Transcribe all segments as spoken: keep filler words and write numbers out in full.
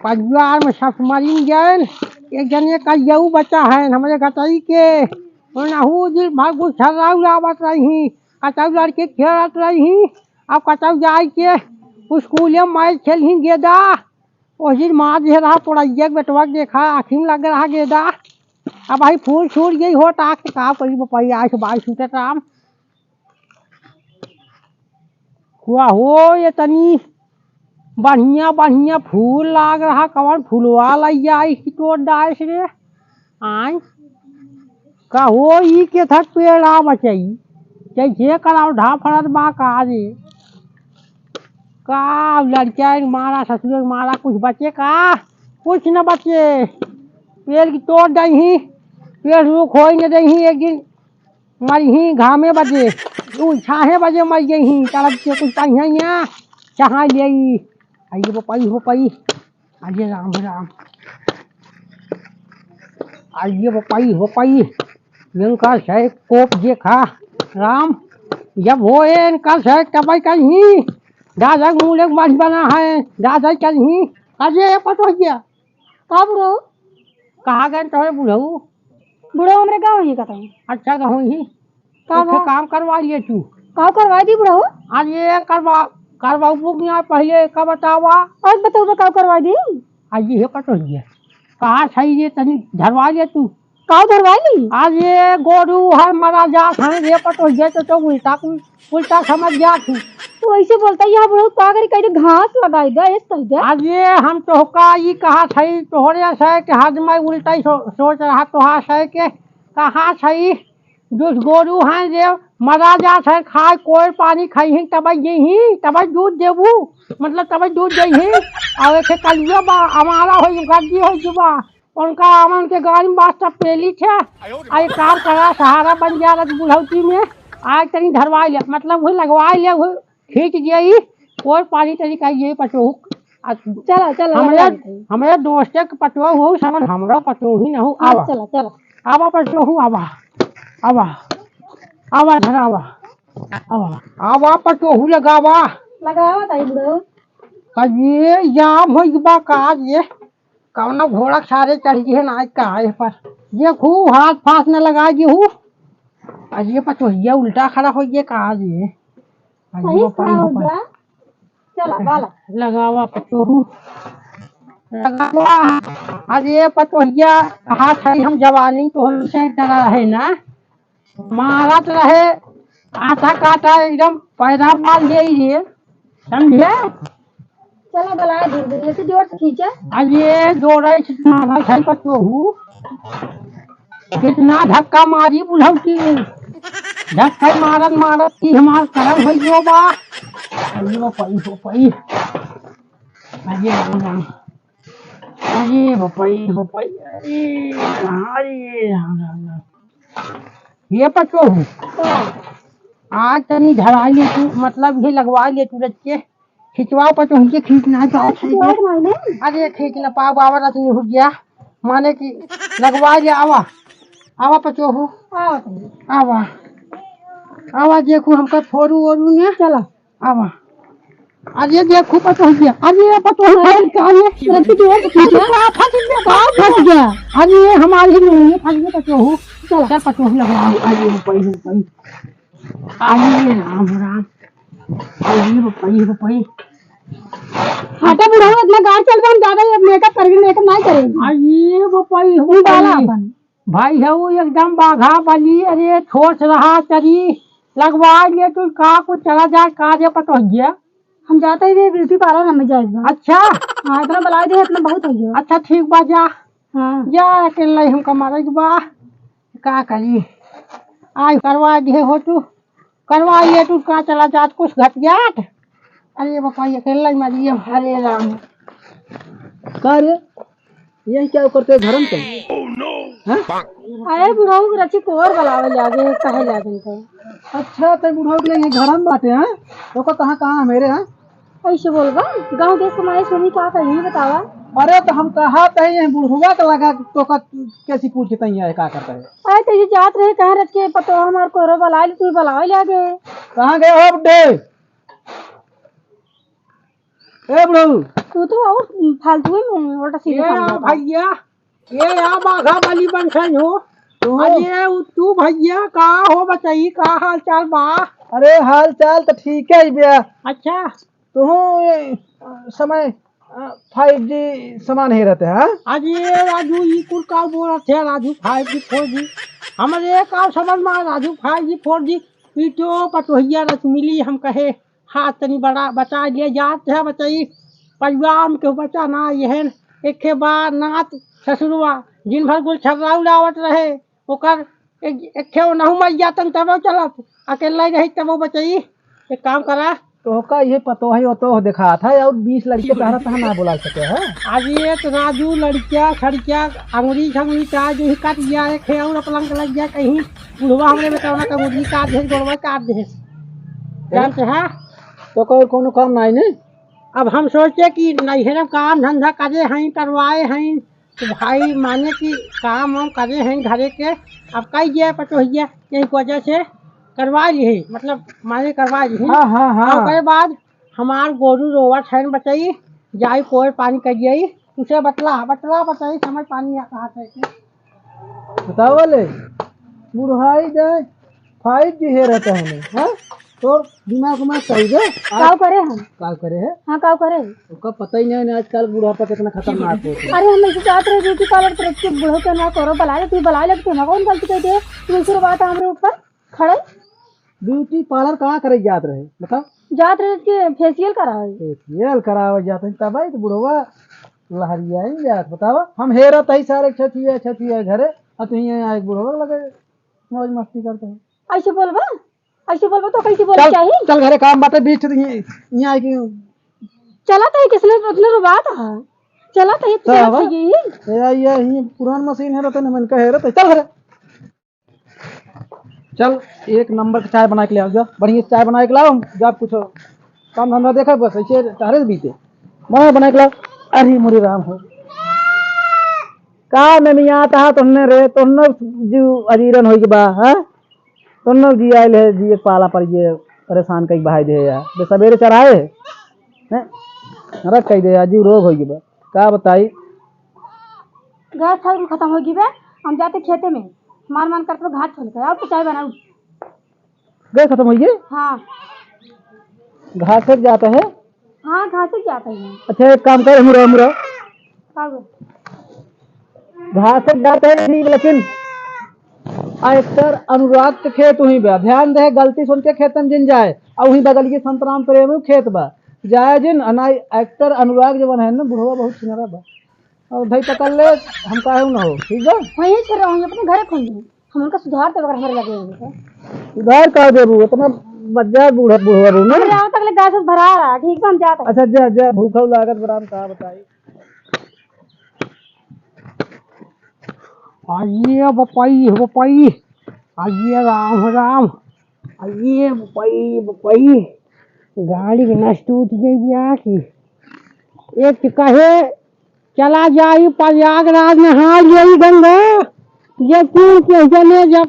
परिवार में सब मरिन गए। एक जने का यऊ बचा है हमरे गटई के। ओनहू दिन भर गुस्सा आवत रही, कतऊ लड़के खेलत रही। अब कतऊ जाए के स्कूल में मैच खेलही गेदा। ओही मार दिहे रहा तोरा एक बेटवा के देखा, आँखी में लग रहा गेदा। अब भाई फूल छूट गई हो, ताक का करी बपई, आइस बाई छूटत राम। हुआ हो ये तनी बढ़िया बढ़िया फूल लाग रहा, कवन फुलवा लैया आई की तोड़ डाइस रे। आय, का हो ई के थक पेड़ा बचई, जैसे कराव ढा फरत बा का रे। का लड़किया के मारा, ससुर के मारा, कुछ बचे का? कुछ न बचे। पेड़ की तोड़ दही, पेड़ रुख होई न दही, एक दिन मरिही घामे बजे, उ छाहे बजे मर गई ही, तड़प के कुछ पहिया चढ़ा ले। आई बपई, बपई, अरे राम राम। आइए बपई, बपई, इनका से कोप देखा राम। जब हो इनका से तबई कहीं दादा मुँह लेके मर बना है, दादा कहीं। अरे ये पटो गया। का बुढ़ऊ? कहाँ गए तोहरे बुढ़ऊ? बुढ़ऊ हमरे गाँव ही का तहीं। अच्छा, गाँव ही। का एक ठे बा? काम करवा लिए तू। का करवा दी बुढ़ऊ? आज ये करवा, करवाबू कि ना पहले का बतावा? आज बताओ बा, का करवा दी? आज ये पटो गया। कहाँ सही ये तनी धरवा ले तू। का धरवा ली? आज ये गोरू हर मरा जात है, ये पटो गया तो, तो उल्टा कुल उल्टा समझ जात ही। तू ऐसे बोलता, यहाँ बुढ़ऊ का करी, कह दे घास लगाई दे, ऐसे कह दे। अब ये हम तोहका ई कहा सही, तोहरे से कि हद में उल्टा ही सो-, सोच रहा तोहा से कि कहा सही, जो गोरू हैं जे मरा जात है, खाए कोई पानी खाई ही, तब यही, तब दूध देबू, मतलब तब दूध दे ही। और एक कलुआ बा, हमारा हो, गर्दी हो जुबा, उनका आवन के गाड़ी में बास तब पेली छे। आ एक काम करा, सहारा बन जा रहा बुढ़ौती में। आज तनी धरवाई ले, मतलब वही लगवाई ले, वही खींच दिया ही। कोई पानी तनी का ये पटोहू। आ, चला, चला, हमरे, लगा देते हैं। हमरे दोस्ते के पटोहू हो, समझ हमरो पटोहू ही न हो। हाँ, आवा। चला, चला। आवा पटोहू, आवा। आवा। आवा, धरावा। आवा। आवा पटोहू लगावा। लगावा ताई बुढ़ऊ। अरे, जाम हो बा का ये? कौनो घोड़ा सारे चढ़ गए ना का है पर। ये खूब हाथ फास न लगा गई हूँ। आज ये पचोहिया उल्टा खड़ा हो गया का आज ये। आज सही ये खड़ा हो गया। चला, बाला। लगावा पचोहू। लगावा। आज ये पचोहिया हाथ है हम जवानी तो हमसे डरा है ना। मारत रहे, आटा काटा एकदम पैदा मार ले ही रे, समझे? चलो बला धीरे धीरे से जोर से खींचे। अरे जोरे से मारत है पतोहू, कितना धक्का मारी बुढ़ौती, धक्का मारत मारत की हमार करम हो गयो बा। अरे बपई, बपई, अरे राम राम। अरे बपई, बपई, अरे, अरे, राम, राम, राम। ये पचोहू। का? आज तनी झड़ाई ले तू, मतलब ये लगवा ले तू रच के। खिंचवा पचोहू के खींचना है तो आज खींच ले। अरे खींच ना पाओ, बाबा रच नहीं हो गया। माने कि लगवा ले, आवा। आवा पचोहू। आवा। आवा। आवा देखू हमका फोरू ओरू ने। चला। आवा। अरे देखो पतोहिया, अरे ये पतोहू अरे, फंस गया, अरे, रखी दे, फंस गया। का फंस गया? का फंस गया? अरे ये हमारी नहीं है, फंस गया पतोहू। चला। चल पतोहू लगाओ, अरे ये बपई, बपई। अरे ये राम, राम। अरे ये बपई, बपई। हटा बुढ़ऊ, इतना गाड़ चल रहा, हम ज्यादा ये मेकअप करेंगे, मेकअप नहीं करेंगे। अरे ये बपई, तू डाला बपई। अपन। भाई है वो एकदम बाघा बली, अरे छोट रहा तरी, लगवा ले तू का कुछ चला जाए का रे पतोहिया। हम जाते ही रे ब्यूटी पार्लर हमें जाए बा। अच्छा। हाँ, इतना बुला दे, इतना बहुत हो गया। अच्छा ठीक बा जा। हाँ। जा अकेले हमका मारे के बा। का करी? आई करवा दे हो तू। करवा ले तू का चला जात कुछ घट जात। अरे बपई अकेला ही मरिए, हरे राम। का रे? यही क्या करते हैं घरम के? हैं? अरे बुढ़ऊ के रची कोर बुलावे लागे, कहे लागे तो। अच्छा, ते बुढ़ऊ के लिए घरम बाटे, हैं? तो का कहाँ, कहाँ मेरे, हैं? ऐसे बोलबा, गाँव देश के मारे सुनी का कही बतावा। अरे तो हम कहा तही यही बुढ़वा के लगा तो का कैसी पूछ के तही है, का करता है? अरे तो ये जात रहे कहाँ रच के पतो हमार कोरो बुला ले, तू बुलावे लागे। कहाँ गए हो बुड्ढे? ए बुढ़ऊ। तू तो और फालतू में उल्टा सीधा ए काम आ करता है। भैया, ए आ बाघा बली बन सही हो। तू? अरे उ तू भैया, का हो बचाई, का हाल चाल बा? अरे हाल चाल तो ठीक है भैया। अच्छा। तू ये समय, अ, फ़ाइव जी सामान हेरत है, हाँ? अरे राजू, ई कुल का बोलत है राजू, फ़ाइव जी, फ़ोर जी? हमरे का समझ में राजू, फ़ाइव जी, फ़ोर जी? ई तो पतोहिया रस मिली, हम कहे, हाथ तनी बड़ा बचा ले जात है बचाई। परिवार में केहू बचा ना, यहन एके बार नात ससुरवा, दिन भर गुल छर्रा उड़ावत रहे, ओकर एक, एक ठे ओनहु मर जातन तबो चलत, अकेला ही रही तबो बचाई। एक काम करा। तोहका ये पतोह है, वो तो देखात है, और बीस लड़के तहरा तहाँ ना बुला सके है। अरे तो राजू, लड़किया, खड़किया, अंगुरी झंगुरी का जो ही काट गया, एक है और अपलंग लग गया कहीं, बुढ़वा हमरे में कौना का अंगुरी काट दे, गोड़वा काट दे। जानते हैं? तो कोई कोनो काम नहीं ने? अब हम सोचे कि नैहर में काम धंधा करे हैं, करवाए हैं, तो भाई माने कि काम वाम करे हैं घरे के, अब कई गया पटोहिया, यही वजह से करवा लिए, मतलब माने करवा लिए। हाँ, हाँ, हाँ। ओकरे बाद हमार गोरू रोवत है बचाई, जाई कोई पानी कर जाई, उसे बतला, बतला बचाई, समझ पानी आ कहाँ से। बताओ ले, बुढ़ाई जाए, फ़ाइव जी हेरत है, हाँ? तोर दिमाग उमाग सही है? काव करे हम? काव करे है? हाँ, काव करे? ओका पता ही नहीं है आजकल बुढ़ापा कितना खतरनाक हो गया। अरे, हम ऐसे जात रहे ब्यूटी पार्लर पर, के बुढ़ो के ना करो, बला लेती, बला लेती, हम कौन गलती कर दे? तू ऐसे बात हमरे ऊपर खड़े? ब्यूटी पार्लर कहाँ करे जात रहे, बताओ? जात रहे कि फेशियल करावे। फेशियल करावे जात है, तब ही तो बुढ़वा लहरिया ही जात, बताओ। हम हेरत ही सारे छठिया, छठिया घरे, और तू यहाँ आए बुढ़वा लगे मौज मस्ती करते हैं। ऐसे बोलबा? ऐसे बोलबो तो कैसे बोले चल, चाही? चल घरे काम बाटे, बीच से यहाँ, यहाँ आके चला तो है, किसने उतने रो बात है। चला तो है, तो चला अब तो ये। ए, ये, ये पुरान मशीन है, रतन मन का है, रतन, चल घरे। चल, एक नंबर की चाय बना के ले आओ, जा, बढ़िया चाय बना के लाओ, जा कुछ काम धंधा देखा, बस ऐसे टहरे बीते। बना, बना के लाओ। अरे मोरे राम हो। का में मियाँ कहा तुमने रे, तुमने जीव अजीरन होई के बा, हाँ? तुमने जी आइल है, जी एक पाला पर ये परेशान कई बहाई दे यार। बे सवेरे चराए है, हैं? नरक कई दे यार, जीव रोग होई के बा। का बताई? गैस खत्म, खत्म होई के बा, हम जाते खेते में, मार मान करते घास छोल के, आओ तो चाय बनाऊ। गैस खत्म होई गई? हाँ। घास तक जाता है? हाँ, घास तक जाता है। अच्छा, एक काम कर, मुरा, मुरा। का बोल? घास तक जाता है, ठीक, लेकिन एक्टर अनुराग के खेत वहीं बा। ध्यान दे, गलती सुन के खेत में जिन जाए। और वहीं बगल की संतराम प्रेम खेत बा। जाए जिन, और ना एक्टर अनुराग जवन है ना, बुढ़वा बहुत छिनरा बा। और भाई पकड़ ले, हम काहे ना हो, ठीक बा? वहीं से रहो, अपने घरे खोल दे। हम उनका सुधार देवे अगर हमारे लगे होंगे तो। सुधार का देबू? इतना बज्जा बूढ़ा, बूढ़ा बूढ़ा। हमरे आवत तक ले गैस भरा रहा, ठीक बा, हम जात हई। अच्छा, जा, जा, भूखल लागत बा, हम का बताई। आइए बपई, बपई, आइए राम, राम, आइए बपई, बपई, गाड़ी के नस टूट गई बिया की। एक कहे चला जाई प्रयागराज नहा जाई गंगा, लेकिन के जने जब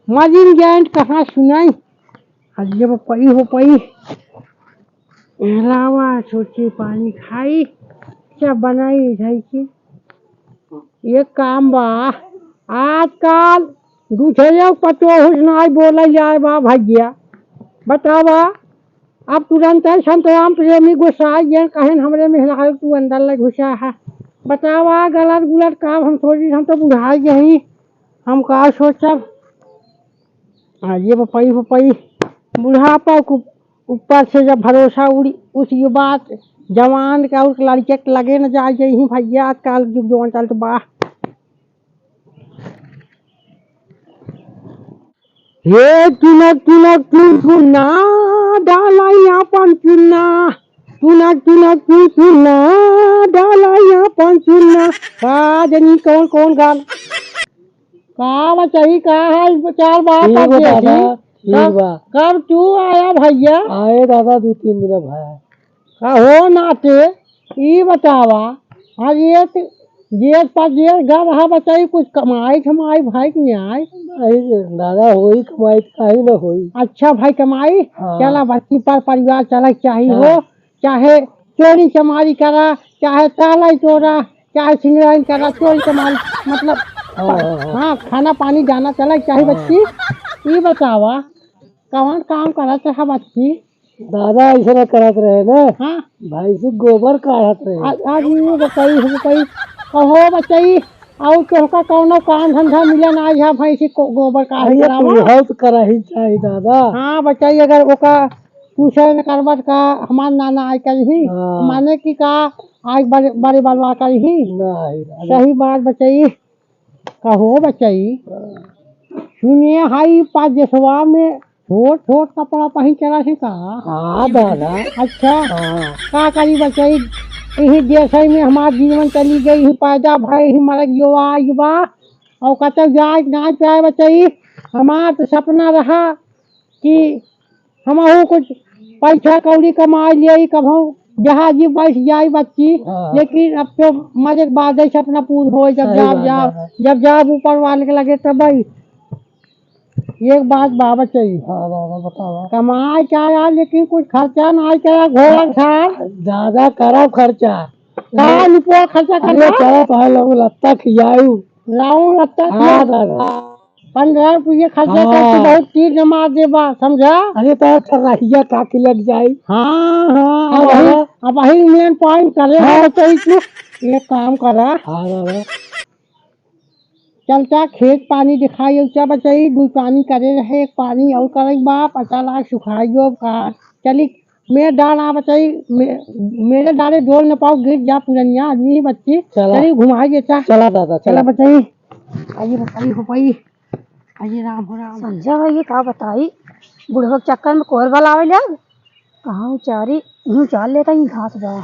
मरिन जाए कहाँ सुनाई। अरे बपई हो पई, अलावा सोची पानी खाई, क्या बनाई जाई के? ये काम बा। आजकल दूसरे पतोह से नाई बोला जाए बा भैया। बतावा, अब तुरंत है संतराम प्रेमी गोसाई ये कहें हमरे मेहरारू तू अंदर ले घुसा है। बतावा, गलत गुलत काम हम सोची, हम तो बुढ़ाई गई, हम का सोचब? हाँ, ये बपई, बपई, बुढ़ापा के ऊपर से जब भरोसा उड़ी, उस ये बात जवान का उस लड़के के लगे न जाए, यही भैया आजकल जुग जवान चलत बा। हे टुनक टुनक टुनटुना, डाला आपन चुन्ना। टुनक टुनक टुनटुना, डाला आपन चुन्ना। का जनी कौन कौन गाना? का बचाई, का हाल चाल बा? ठीक बा दादा, ठीक बा। कब तू आया भैया? आए दादा, दो तीन दिन भया। का हो नाते, ई बतावा, आज ये त-, जेठ पर जेठ गा रहा बचाई, कुछ कमाई धमाई भाई कि नाई? नहीं रे दादा, होई कमाई, काहे ना होई। अच्छा भाई कमाई, हाँ। चला बच्ची पर परिवार चला चाही हो, हाँ। चाहे चोरी चमारी करा, चाहे चाला ही चोरा, चाहे सिंगराइन करा, चोरी चमारी, मतलब, हाँ, हाँ, हाँ। हाँ, खाना पानी जाना चला, चाहे हाँ। बच्ची, ई बतावा, कौन काम करत रहा बच्ची? दादा ऐसे ना करत रहे ना। हाँ। भैंसी गोबर काढ़त रहे। आ, आज ये बताई, हो बताई, कहो बच्ची, और तोहका कौनो काम धंधा मिले ना, यहाँ भैंसी को गोबर काढ़े अरे, के अलावा? तू बहुत करही चाही दादा। हाँ बच्ची, अगर ओका पूछे न करबत का, हमार नाना आय कही, हाँ। माने कि का, आय बड़े, बड़े बलवा कही। नहीं, अरे। सही बात बच्ची, कहो बच्ची। हाँ। सुनिए, हाई पादेसवा में छोट छोट कपड़ा पहिन चला से का? हाँ दादा। अच्छा। हाँ। का करी बच्ची, यही देश में हमार जीवन चली गई, ही पैदा भई, ही मर गयो, आई बा। और कतौ जाए ना पाए बच्ची, हमार तो सपना रहा कि हमहू कुछ पैसा कौड़ी कमाई लियाई, कभौ जहाजी बैठ जाई बच्ची। हाँ। लेकिन अब तो मरे के बाद ही सपना पूर होई, जब सही जाब, बात जाब, है। जब जाब ऊपर वाले के लगे तब ही। एक बात बा बच्ची। हाँ, बाबा, बतावा। कमाई क्या यार, लेकिन कुछ खर्चा ना आए क्या, घोड़ा खान? ज्यादा करब खर्चा। का रुपया खर्चा अरे, करबा? करब है लोग लत्ता खियाऊ। लाऊ लत्ता हाँ, खियाऊ। दादा। पन्द्रह रुपये खर्चा हाँ। करके बहुत चीज जमा देबा, समझा? अरे, तो चरहिया का के लग जाई। हाँ, हाँ, हाँ, अब वही, हाँ। अब वही main point करे हाँ। हो तो एक, एक काम करा। हाँ, दादा। चलता खेत पानी दिखाई, उचा बचाई, दू पानी करे रहे, एक पानी और करे बा, पता लाग सुखाई गयो का। चली, मेरे डाल आ बचाई, मे-, मेरे डाले डोल न पाओ, गिर जा पुरनिया आदमी बच्ची। चला। चली, घुमाई देता। चला दादा, चला। चला बचाई। आइए बताई हो पाई। आइए राम हो राम। संजय भाई, ये का बताई, बुढ़वा के चक्कर में कोहर बलावे लग। कहाँ उचारी, यूं उचार लेता ही घास बा।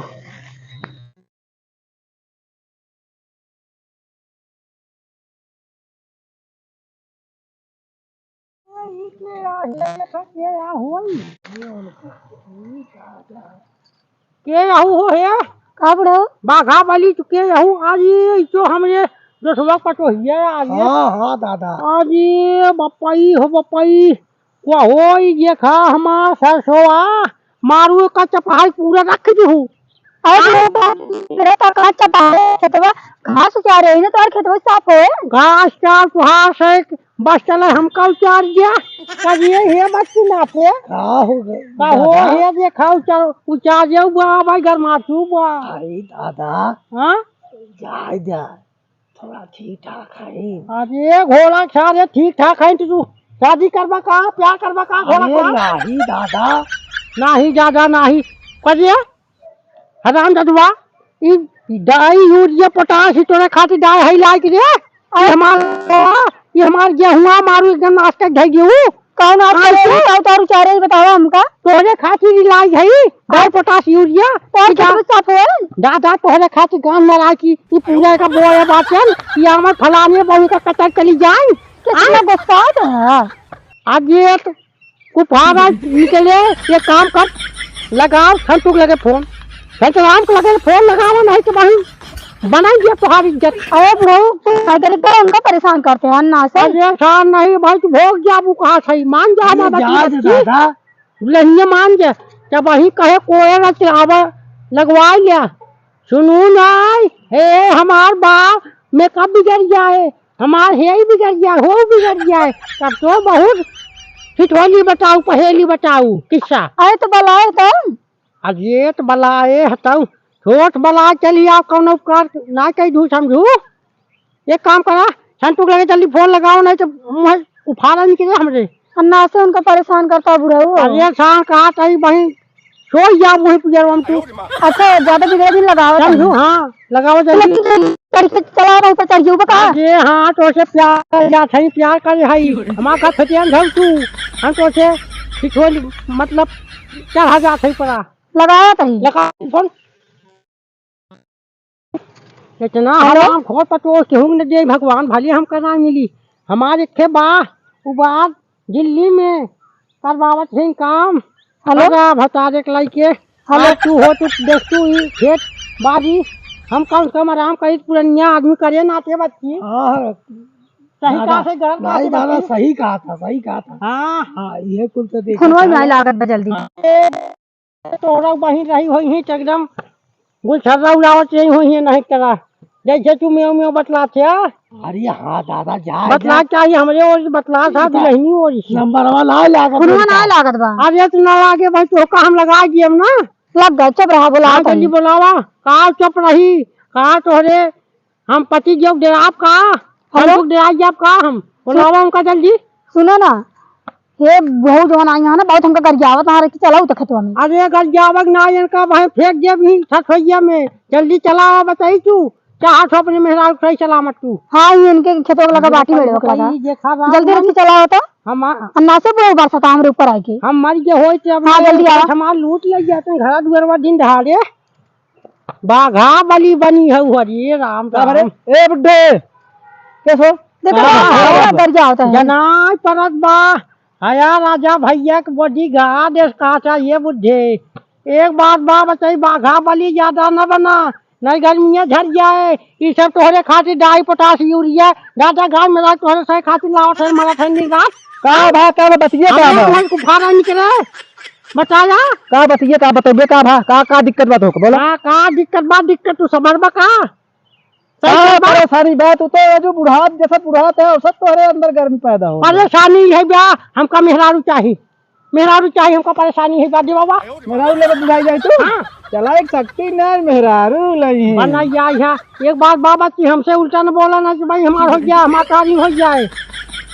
के आहू हो हे? का बुढ़ऊ? बाघा बली तो के आहू? आज ये तो हमरे दोसवा पटोहिया आज ये। हाँ, हाँ, दादा। आज ये बपई हो बपई, को हो ई देखा हमार सरसोआ, मारू का चपहाई पूरा रख दू। अरे बुढ़ऊ, मेरे तो कहाँ चपहाई खेतवा, घास उचारे ही ना, तोर खेतवा साफ होए। घास चार तुहार से बस चले हमका उचार दिया। कब ये हे बस की नापे? का हो गए? का हो दादा? हे देखा उचार, उचार जाऊ बा भाई घर माचू बा। अरे दादा। हाँ? जाए जा। थोड़ा ठीक ठाक है। अरे घोड़ा खा रे ठीक ठाक है तू। शादी करबा का? प्यार करबा का? घोड़ा अरे खा। नाही दादा। नाही दादा नाही। करिए। हराम ददुआ, ई डाई यूरिया पोटाश ही तोरे खातिर डाई है लाइक रे। ई हमार, ई हमार गेहुआ मारू एकदम नाश कर धई गेहूं। कौन आप आई करे? तू? का उतारू चारे ही बतावा हमका। तोरे खातिर ही लाई है, डाई पोटाश यूरिया। तोर ई खेत में साफ होए? दादा तोहरे खातिर गांव में लाई की, ई पूरा का बोया बाचन, ई आमर फलाने बहू का कतर चली जाए। कितना गुस्सा है। आज ये तो कुफारा निकले, ये काम कर, लगाओ संतुक लगे फोन। संतराम के लगे फोन लगाओ, नहीं तो वहीं बनाई दिया तोहार इज्जत। अरे बुढ़ऊ, अगर का उनका परेशान करते हैं ना से। परेशान नहीं भाई, तू भोग जा, वो कहा सही, मान जा अरे हमार जा बतिया दे बच्ची। दादा। दुल्हनिया मान जा, जब वहीं कहे कोयल चलावा, लगवा लिया। सुनू नाई, हे हमार बा, मेकअप बिगड़ जाए, हमार हे ही बिगड़ जाए, हो बिगड़ जाए, तब तो बहुत ठिठोली बताऊ, पहेली बताऊ, किस्सा। अरे तो बलाए तो। अरे तो बलाए हतऊ, छोट बलाए चली आओ, कौनो उपकार ना कही दू समझू। एक काम करा, संतू के लगे जल्दी फोन लगाओ, नहीं तो मुँह उफारा निकले हमरे। अन्ना से उनका परेशान करता बुढ़ऊ। परेशान कहा तई बहिन, सोई जा वही पुजरवा में तू। अच्छा, ज्यादा बिगड़े दिन लगाओ समझू, तनी। हाँ, लगाओ जल्दी। चढ़ के चला रहा ऊपर चढ़ गई ऊपर का? अरे हाँ, तो से प्यार कर जात है, प्यार करे है। हमार का फटियान धर तू, हम तो से पिछोल, मतलब, चढ़ा जात है परा। लगाओ तनी। लगा फोन। इतना हेलो? हराम खोर पतोह केहू न दे भगवान, भले हमका ना मिली। हमार एक ठे बा, उ बा दिल्ली में, करवावत हैं काम। हेलो? हमरा भतारे के लइके। हेलो? आज तू हो, तू देख, तू ही खेत बाड़ी, हम कम से कम आराम करी, पुरनिया आदमी करे नाते बच्ची। हाँ, हाँ। सही दादा, कहा से गलत कहा नहीं से दादा, बच्ची। सही कहा था, सही कहा था। हाँ। हाँ, ये कुल तो देखा फोनवा में था। आई लागत बा जल्दी। हाँ। तोहरा बहिन रही होइहीं त एकदम गुलछर्रा उड़ावत रही होइहीं नहीं तरा। जैसे तू मेव मेव बतलात है, आ? अरे हाँ दादा, जा, बतला जा। चाहिए हमरे ओर बतला था, ठीक है। दुलहिनी ओर से। नंबरवा ना लागत फोनवा ना। लागत बा। अरे तू ना लागे भाई, तोहका हम लगाइ दियब ना। लग गए, चुप रहा, बोला हाँ, कौन? जल्दी बोलावा। का चुप रही, का तोहरे हम पति जब डेराब का, हम हेलो? लोग डेराब जाब का हम? बोलावा उनका जल्दी। सुनो ना, हे बहू जवन आई है ना, बहुत हमका गरियावत है कि चलाऊ तो खेतवा में। अरे गरियावत ना, इनका भाई फेंक देब ही ठठोइया में। जल्दी चलावा, बताई तू, चाहत हो अपने मेहरारू के सही सलामत तू। हाँ, ये इनके खेतवा के लगा, बाटी मेड़वा के लगा। देखा बा, जल्दी रखी, चलावा तो। हम आ- अन्ना से बड़े बरसात हमरे ऊपर आके। हम मर गए होई तो अब हाँ, जल्दी आवा। हमार लूट ले जाते हैं घर दुआरवा दिन दहाड़े। बाघा बली बनी हऊ, हरे राम का भरे? राम। ए बुड्ढे, कैसे? देखो, का हाँ, हो? डर जाता है। जनाई परत बा, हया राजा भैया के bodyguard, इसका चाहिए बुड्ढे। एक बात बा बताई, बाघा बली ज्यादा न बना, नहीं गर्मियाँ झड़ जाए। ई सब तोहरे खातिर डाई, पोटाश, यूरिया, गांजा, गांज मिला तोहरे सही खातिर लावत है, मरत है दिन रात। का भा, का भा, बतिये का हमरे भा? घर को फारा निकले। बताया? का बतिये, का बतौबे, का भा? का, का दिक्कत बा तोहके, बोला? का, का दिक्कत बा? दिक्कत तू समझ बा का? सही का बात बा? परेशानी बा? तू तो ये जो बुढ़ात जैसा बुढ़ात है, औसत तोहरे अंदर गर्मी पैदा हो। परेशानी है बा, हमका मेहरारू चाही, मेहरारू चाही, हमका परेशानी है बा, दे बाबा। मेहरारू लेके बुढ़ाई जाए तू? हाँ। चला, एक शक्ति नहीं, मेहरारू नहीं है। बना जाए है। एक बात बाबा कि हमसे उल्टा न बोला ना कि भाई हमार हो गया, हमार तारी हो जाए।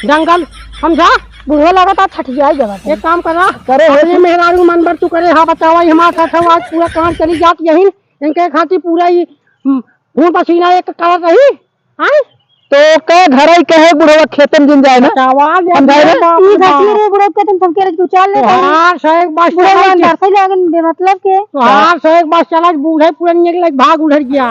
जंगल, समझा? बुढ़ो लगा था, छठिया ही जगह। एक काम करा, करे हो अपने तू? मेहरारू मन बर तू करे, हाँ बतावा, ये हमार साथ हो, आज पूरा काम चली जात यही, इनके खातिर पूरा ही, हम्म, खून पसीना एक करत रही, हाँ? तो का घर ही कहे बुढ़वा खेतन जिन जाए ना? बतावा, ये समझाए ना? बाप ई रे बाप। खातिर रे बुढ़वा खेतन सबके रे तू चल ले। तोहार सौ एक बार बुढ़वा चला अंदर से लगन बेमतलब के। तोहार सौ एक बार चला, बूढ़े पुरनिया के लग भाग उधर गया।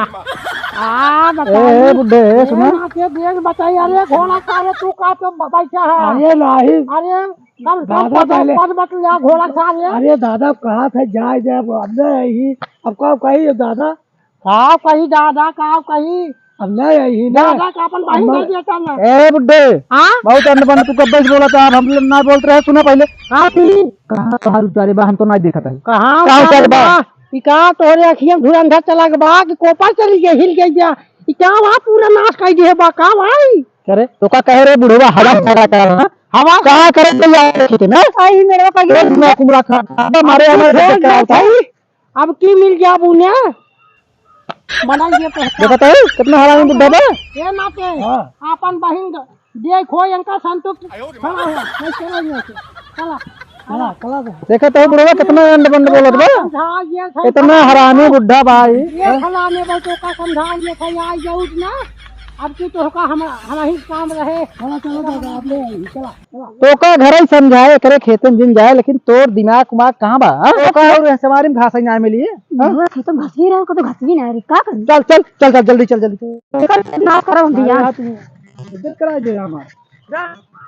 आ, ए, बताइए। ए, बुड्ढे, ए, ए, सुना। ना के देख बताइए, अरे घोड़ा का रे, तू का तो ब-, बैठा है? अरे नाही। अरे, कम, कम दादा पद, पहले पद मत लिया, घोड़ा का रे। अरे दादा, कहा था जाए, जाए, अब अंदर आई ही, अब का कही दादा? का कही दादा, का कही? अब नहीं आई ही ना। दादा का अपन भाई अम्मा नहीं देता ना। ए बुड्ढे, हाँ? बहुत अंड बंड तू कब्बे से बोला था, अब हम लोग ना बोलते रहे, सुना पहले। हाँ, ठीक। कहाँ, कहाँ रुक जा रे बा, हम तो नहीं देखा था। कहाँ कहाँ उतर उतर बा? बा? ई का तोहरे अखियाँ धुरंधर चला के बा कि कोपर चली गई, हिल गई बा? ई का बा पूरा नाश कर दिए बा का भाई? अरे, तो का कहे रे बुढ़वा, हवा में झगड़ा कर रहा है? हवा? कहाँ करे चल जा रहे खेते में? आई मेरे को ए, कहिए। कुमरा, कुमरा खा, खा, मारे हमारे छोड़ देख के दे आओ था। भाई। अब की मिल जाबू ने? बना ये तो। देखा तो, कितना हरामी बुड्ढा बा। ये नाते, हाँ। आपन बहिन द-, देखो इनका संतुष्ट खड़ा हो, नहीं चला ये से। चला, चला, चला दे। देखा तो बुढ़वा कितना अंड बंड बोलत बा। समझा ये से, इतना चला, हरामी बुड्ढा बा ई। ये हाँ? फलाने बा तो का समझा ये था, यहाँ जाऊँ ना, अब की तो का हम, हम ही काम रहे। चला, चला दादा, आप ले आई, चला। तो का घर ही समझाए, एकरे खेते में जिन जाए, लेकिन तोर दिमाग उमाग कहाँ बा, हाँ? तो का और हमारे में घास ही ना मिली, हाँ? बुढ़वा खेतों में घास ही रहे, को तो घास ही ना रे, का करी? चल, चल, चल, चल, जल्दी चल, जल्दी चल। एकर नाश करब हम अरे दिया। यार, तू इज्जत करा दे हमार।